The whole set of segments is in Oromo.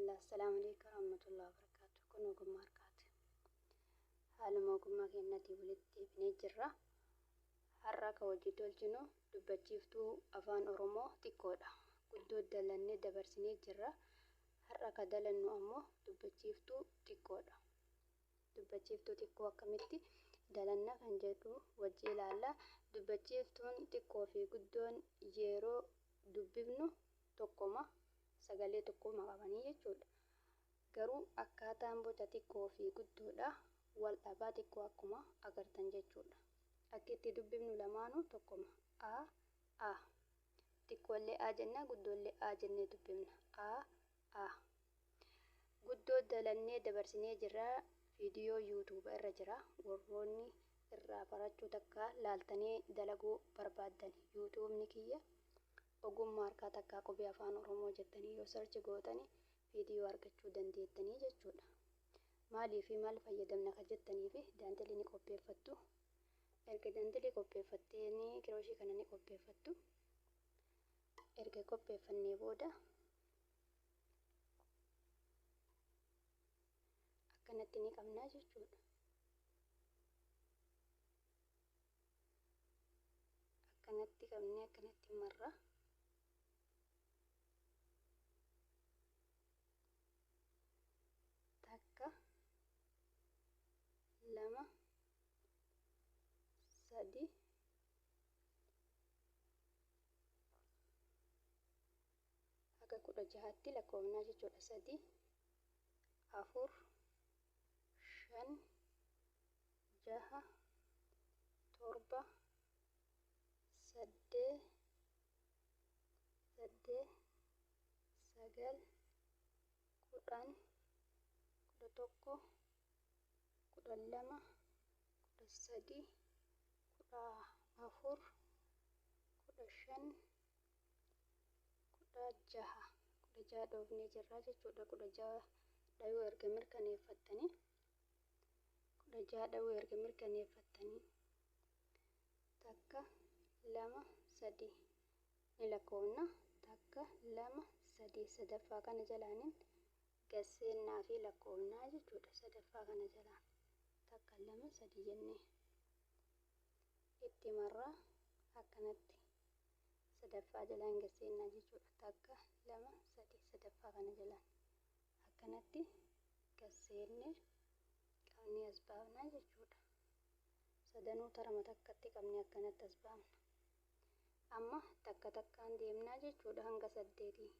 Bismillah, Assalaamu alaikum warahmatullahi wabarakatuh. Kun ogummaa harkaati. Haaluma ogummaa keenyatiin walitti deebinee jirra. Har'a ka hojii tolchinu dubbachiiftuu afaan Oromoo xiqqoodha. Guddoo dalannee dabarsinee jirra. Har'a ka dalannu ammoo dubbachiiftuu xiqqoodha. Dubbachiiftuu xiqqoo akkamitti dalanna kan jedhu wajji ilaalla. Dubbachiiftuun xiqqoo fi guddoon yeroo dubbifnu tokkoma, sagalee tokkoma qabanii jechuudha. Garuu akkaataan boca xiqqoo fi guddoodha wal dhabaa xiqqoo akkuma agartan jechuudha. Akki itti dubbifnu lamaanuu tokkoma. A, A. Xiqqoollee A jenna, guddoollee A jennee dubbifna. A, A. Guddoo dalannee dabarsinee jirra. Viidiyoo YouTube irra jira. Warroonni irraa barachuu takka laaltanii dalaguu barbaaddan YouTubeni kiyya ogummaa harkaa takkaa qubee afaan Oromoo jettanii yoo search gootani viidiyoo argachuu dandeettanii jechuudha. Maalii fi maal fayyadamna ka jettanii fi daantilii ni qopheeffattu. Erga daantilii qopheeffattanii kirooshii kana ni qopheeffattu. Erga qopheeffannee booda akkanatti ni qabnaa jechuudha. Akkanatti qabnee akkanatti marra. Takka, lama, sadi, haga 16tti lakkoofnaa jechuudha. 3, 4, 5, 6, 7, 8, 8, 9, 10, 11, 12, 13, 14, 15, 16. 16 dhoofnee jirra jechuudha. 16 dhayuu erga mirkaneeffattanii, 16 dhayuu erga mirkaneeffattanii, takka, lama, sadi ni lakkoofna. Takka, lama, sadi, sadaffaa kana jalaanin gasseennaa fi lakkoofnaa jechuudha. Sadaffaa kana jalaan takka, lama, sadi jennee itti marraa akkanatti sadaffaa jalaan gasseennaa jechuudha. Takka, lama, sadi, sadaffaa kana jalaan akkanatti gasseennee qabnee as baafnaa jechuudha. Sadanuu tarama takkatti qabnee akkanatti as baafna. Amma takka takkaan deemnaa jechuudha hanga saddeetii.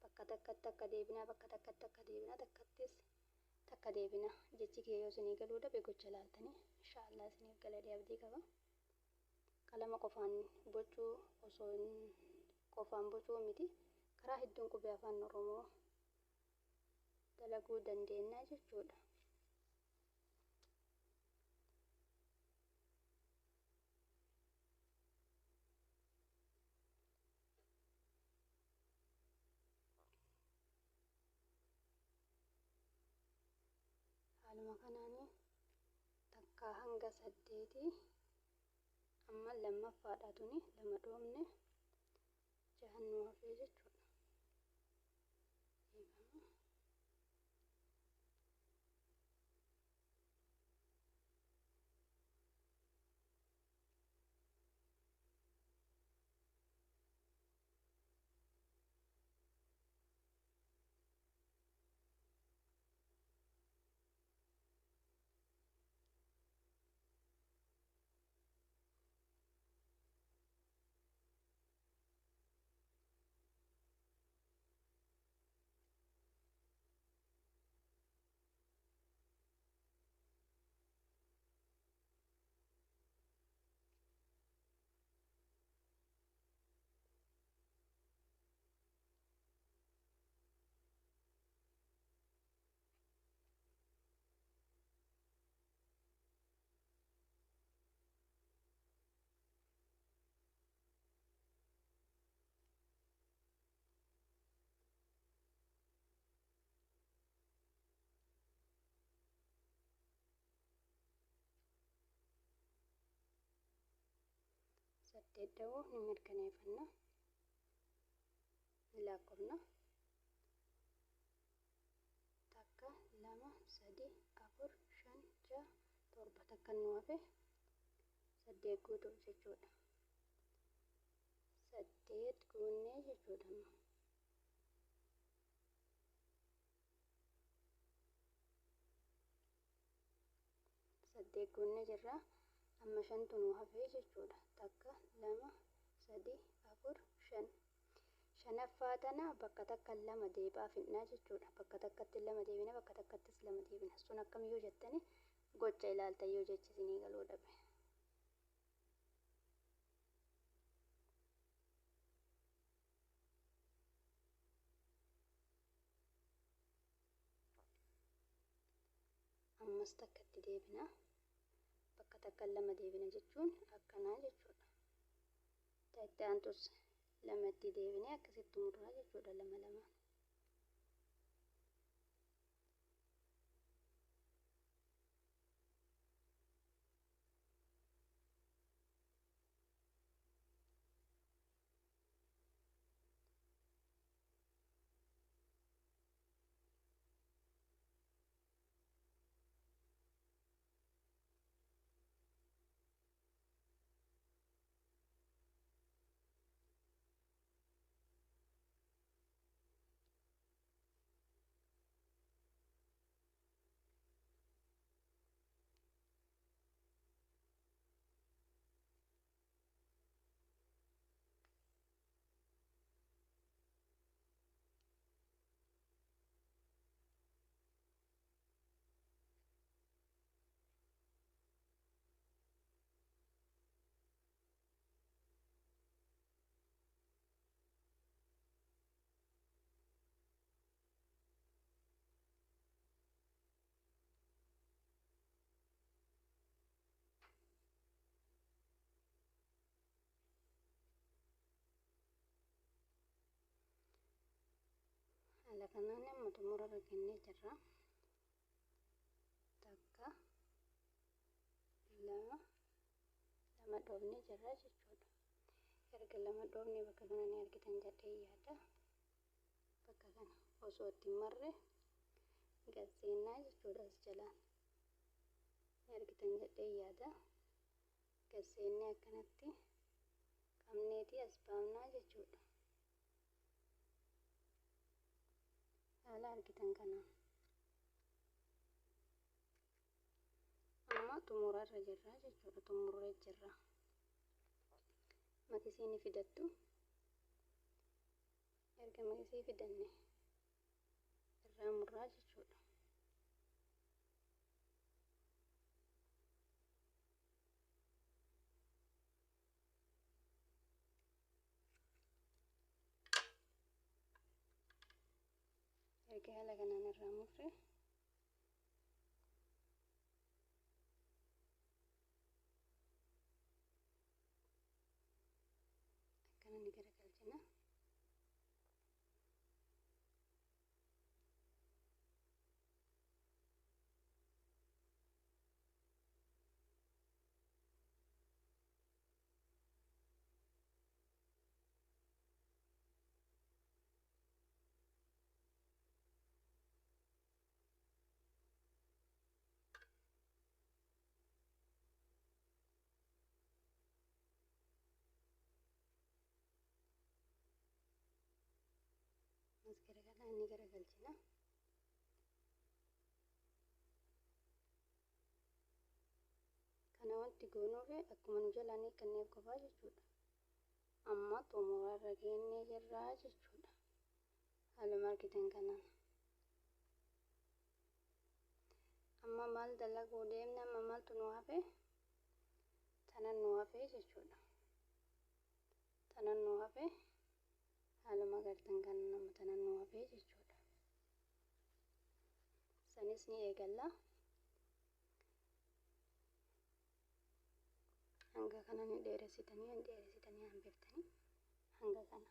Bakka takkatti takka deebinaa, bakka takkatti takka deebinaa, takkattis takka deebina. Jechi kiyya yoo isinii galuu dhabe gocha laaltanii inshaallah isiniif galadee abdii qaba. Qalama qofaan bocuu osoo qofaan bocuu miti, karaa hedduun qubee afaan Oromoo dalaguu dandeenya jechuudha. Haaluma kanaan takkaa hanga saddeetii. Amma lammaffaadha tuni, lama dhoofne, jahan nu hafee jechuudha. Eegama. Saddeet dha'uu ni mirkaneeffanna, ni lakkoofna. Takka nu hafe 8 guutuuf jechuudha. 8 guunnee jechuudha amma. 8 guunnee jirra. Amma 5tu nu hafee jechuudha. 1, 2, 3, 4, 5. Shanaffaa tana bakka takka 2 deebaa fidnaa jechuudha. Bakka takkatti 2 deebina, bakka takkattis 2 deebina. Sun akkam yoo jettani gocha ilaaltan yoo jechi isinii galuu dhabe. Ammas takkatti deebina. Bakka takka 2 deebina jechuun akkanaa jechuudha. Itti aantus 2tti deebinee akkasitti murraa jechuudha 2 2. Haala kanaan amma xumura irra kennee jirra. 1, 2, 2 dhoofnee jirra jechuudha. Erga 2 dhoofnee bakka kana ni argitan jedhee yaada. Bakka kana osoo itti marre gad seennaa jechuudha as jalaan. Ni argitan jedhee yaada. Gad seennee akkanatti qabneetii as baafnaa jechuudha. Haala argitan kanaan. Amma xumura irra jirra jechuudha. Xumurree jirra. Maqisii ni fidattu. Erga maqisii fidanne irraa murraa jechuudha. Erga haala kanaan irraa murre akkana ni garagalchina. As garagalaa ni garagalchina. Kana wanti goonuuf akkuma nu jalaan hiikkanneef qofaa jechuudha. Amma xumura irra geennee jirraa jechuudha. Haaluma argitan kanaan. Amma maal dalaguu deemna? Amma maaltu nu hafe? Tanan nu hafe jechuudha. Tanan nu hafe. Haaluma agartan kanaan amma tanan nu hafe jechuudha. Sanis ni eegalla. Hanga kana ni dheeressitanii, ni dheeressitanii hambiftanii hanga kana.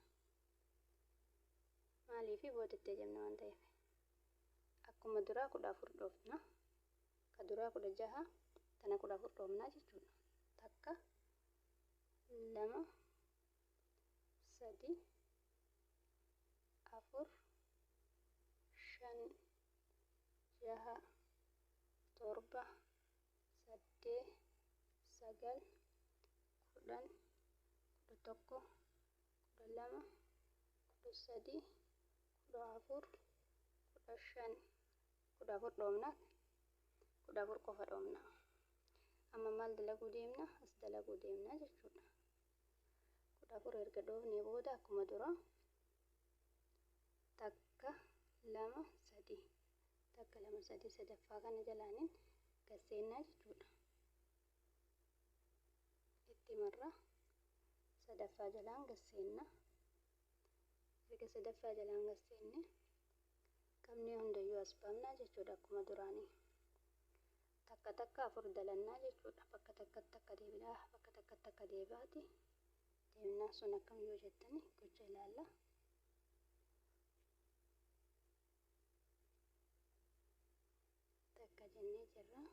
Maaliif booddee jemna waan ta'eef. Akkuma duraa 14 dhoofna. Ka duraa 16 tana 14 dhoofnaa jechuudha. 1, 2, 3, 4, 5, 6, 7, 8, 8, 9, 10, 11, 12, 13, 14, 15, 14 dhoofna. 14 qofa dhoofna. Amma maal dalaguu deemna? As dalaguu deemna jechuudha. 14 erga dhoofnee booda akkuma dura 1, 2, 3, 1, 2, 3, sadaffaa kana jalaaniin gasseennaa jechuudha. Itti marra, sadaffaa jalaan gasseenna. Erga sadaffaa jalaan gasseenne qabnee hundayyuu as baafnaa jechuudha akkuma duraanii. Takka takka afur dalannaa jechuudha. Bakka takkatti takka deebinaa, bakka takkatti takka deebi'aati deemnaa. Sun akkam yoo jettani gocha ilaalla. Takka jennee jirra.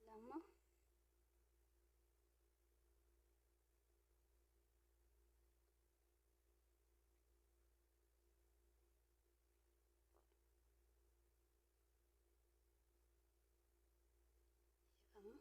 2, 2,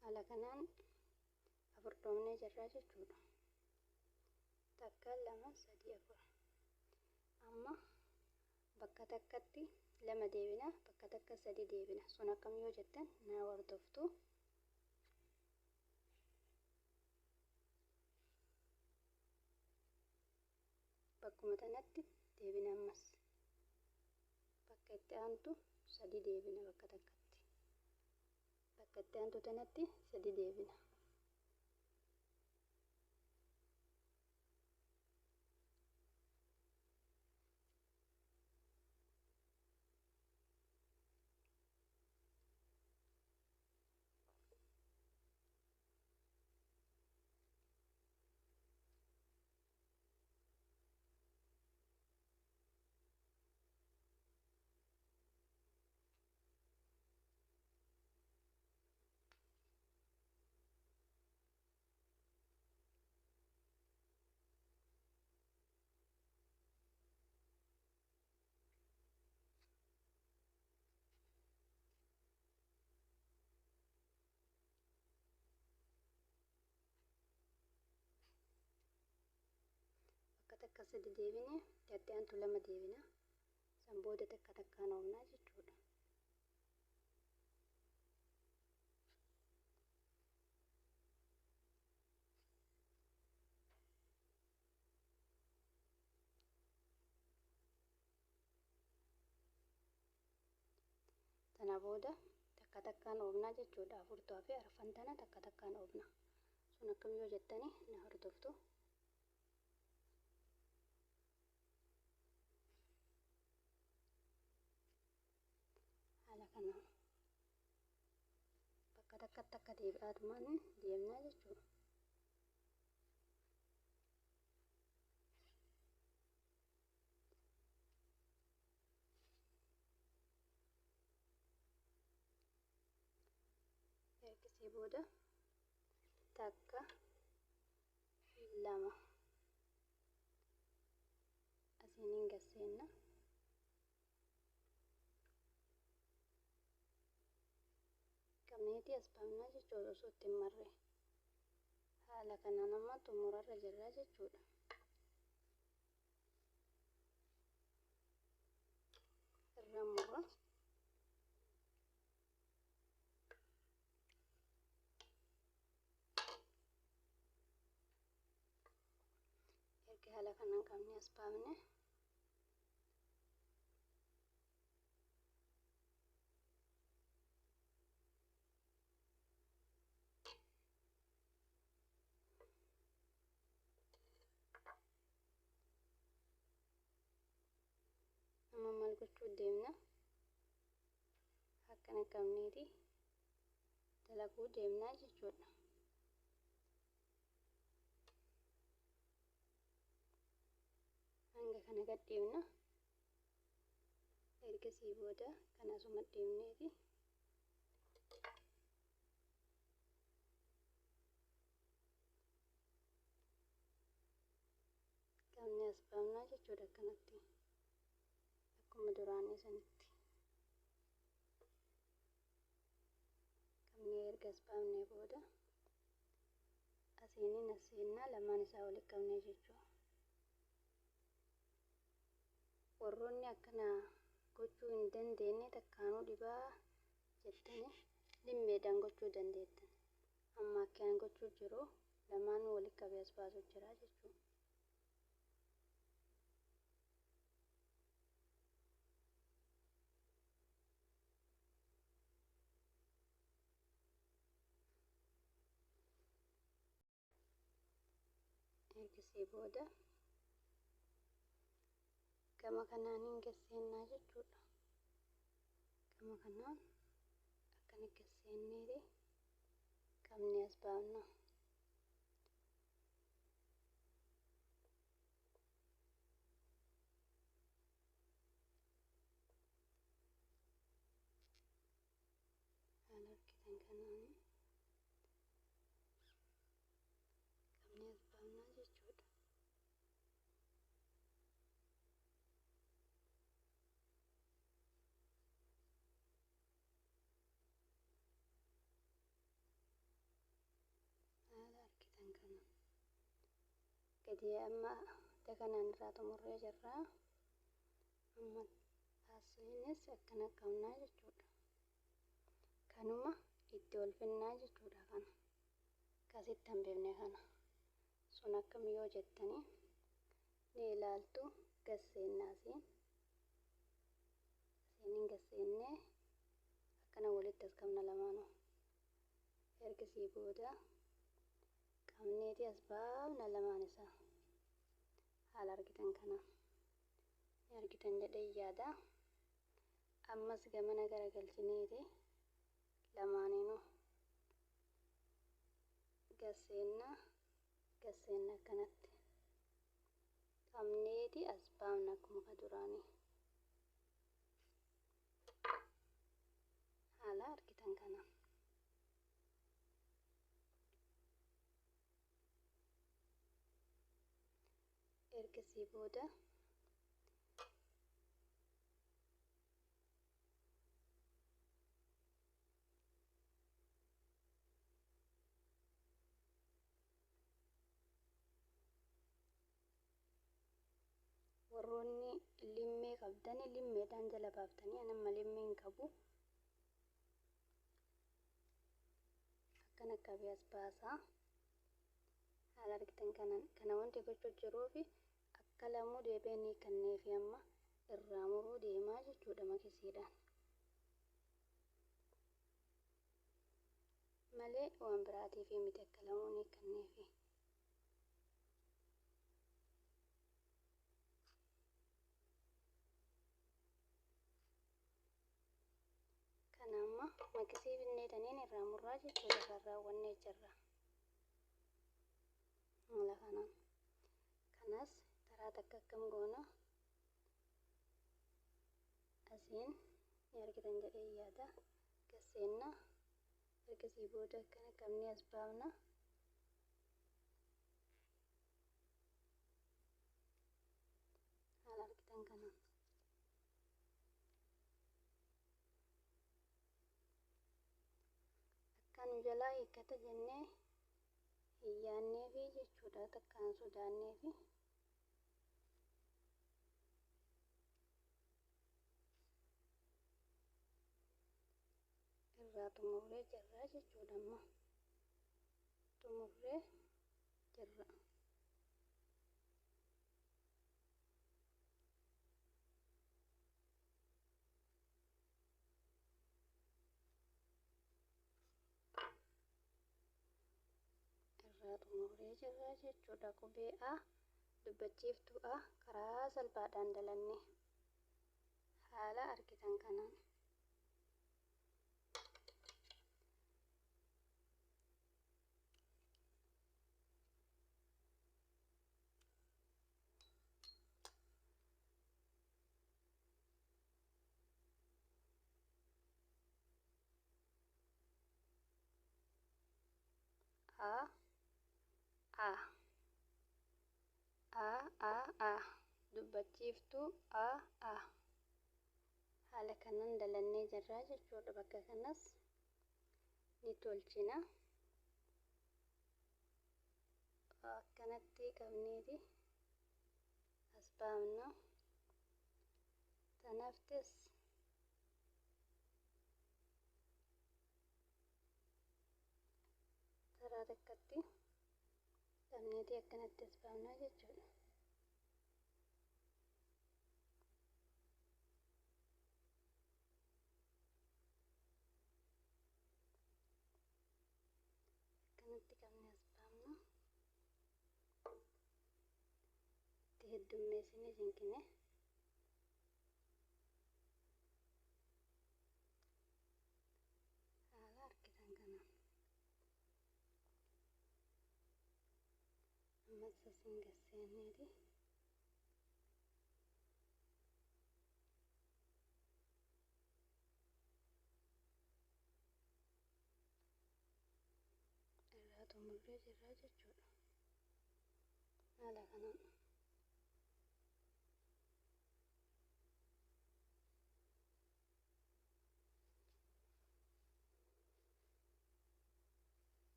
Haala kanaan afur dhoofnee jirraa jechuudha. 1, 2, 3, 4. Amma bakka takkatti lama deebina, bakka takka sadi deebina. Sun akkam yoo jettan naa hordoftu. Bakkuma tanatti deebina ammas. Bakka itti aantu sadi deebina bakka takkatti. Bakka itti aantu tanatti sadi deebina. Bakka takka sadi deebine, itti aantu lama deebina. San booda takka takkaan oofnaa jechuudha. Tana booda takka takkaan oofnaa jechuudha. Afurtuu fi arfan tana takka takkaan oofna. Sun akkam yoo jettani na hordoftu. Haala kana bakka takkatti takka deebi'aatumaan deemnaa jechuudha. Ergasii booda 1, 2 asiiniin gasseenna. Qabneetii as baafnaa jechuudha osoo itti hin marre. Haala kanaan amma xumurarra jirra jechuudha. Irra murra. Erga haala kanaan qabnee as baafne Gochuu deemna. Akkana qabneeti dalaguu deemnaa jechuudha. Hanga kana gad dhiifna. Ergasii booda kan asuma dhiifneeti qabnee as baafnaa jechuudha akkanatti akkuma duraanii sanitti. Qabnee erga as baafnee booda asiiniin as seennaa lamaan isaa walitti qabnee jechuudha. Warroonni akkana gochuu hin dandeenye takkaanuu dhibaa jettanii limmeedhaan gochuu dandeettan. Amma akkaan gochuu jiru lamaan walitti qabee as baasuu jira jechuudha. Ergasii booda gama kanaaniin gasseennaa jechuudha. Gama kanaan akkana gasseenneeti qabnee as baafna. Haala argitan kanaani qabnee as baafnaa jechuudha. Haala argitan kana gadi amma dakanaan irraa xumurree jirra. Amma asiinis akkana qabnaa jechuudha. Kanuma itti ol finnaa jechuudha kana. Akkasitti hambifne kana. Sun akkam yoo jettanii ni ilaaltu gasseennaa asiin. Asiiniin gasseennee akkana walitti as qabna lamaanuu. Ergasii booda qabneeti as baafna lamaan isaa. Haala argitan kana ni argitan jedhee yaada. Ammas gamana garagalchineeti lamaaniinuu gasseenna gasseenna akkanatti qabneeti as baafna akkuma ka duraanii. Haala argitan kana. Ergasii booda warroonni limmee qabdani limmeedhaan jala baaftanii, ani amma limmee hin qabu. Akkana qabee as baasaa. Haala argitan kana wanti gochuu jiruufi akka lamuu deebi'ee ni kanneefi amma irraa muruu deemaa jechuudha makisiidhaan. Malee waan biraatiif miti akka lamuu ni kanneefi. Kana amma makisii binneetaniin irraa murraa jechuudha kan raawwannee jirra. Haala kanaan. Kanas taraa takka akkam goona asiin ni argitan jedhee yaada. Gasseenna ergasii booda akkana qabnee as baafna. Haala argitan kanaan. Akka nu jalaa hiikkata jennee hin yaanneefi jechuudha takkaan sodaanneefi. Irraa xumurree jirra jechuudha amma. Xumurree jirra. Irraa xumurree jirra jechuudha. Qubee A dubbachiiftuu A karaa salphaadhaan dalanne. Haala argitan kanaan. A A A A A dubbachiiftuu A A haala kanaan dalannee jirraa jechuudha. Bakka kanas ni tolchina. Akkanatti qabneeti as baafna. Tanaaftis taraa takkatti qabneeti akkanatti as baafna jechuudha. Akkanatti qabnee as baafna. Itti heddummeessinee jinkine. Haala argitan kanaan. Ammas asiin gasseenneeti. Irraa xumurree jirra jechuudha. Haala kanaan.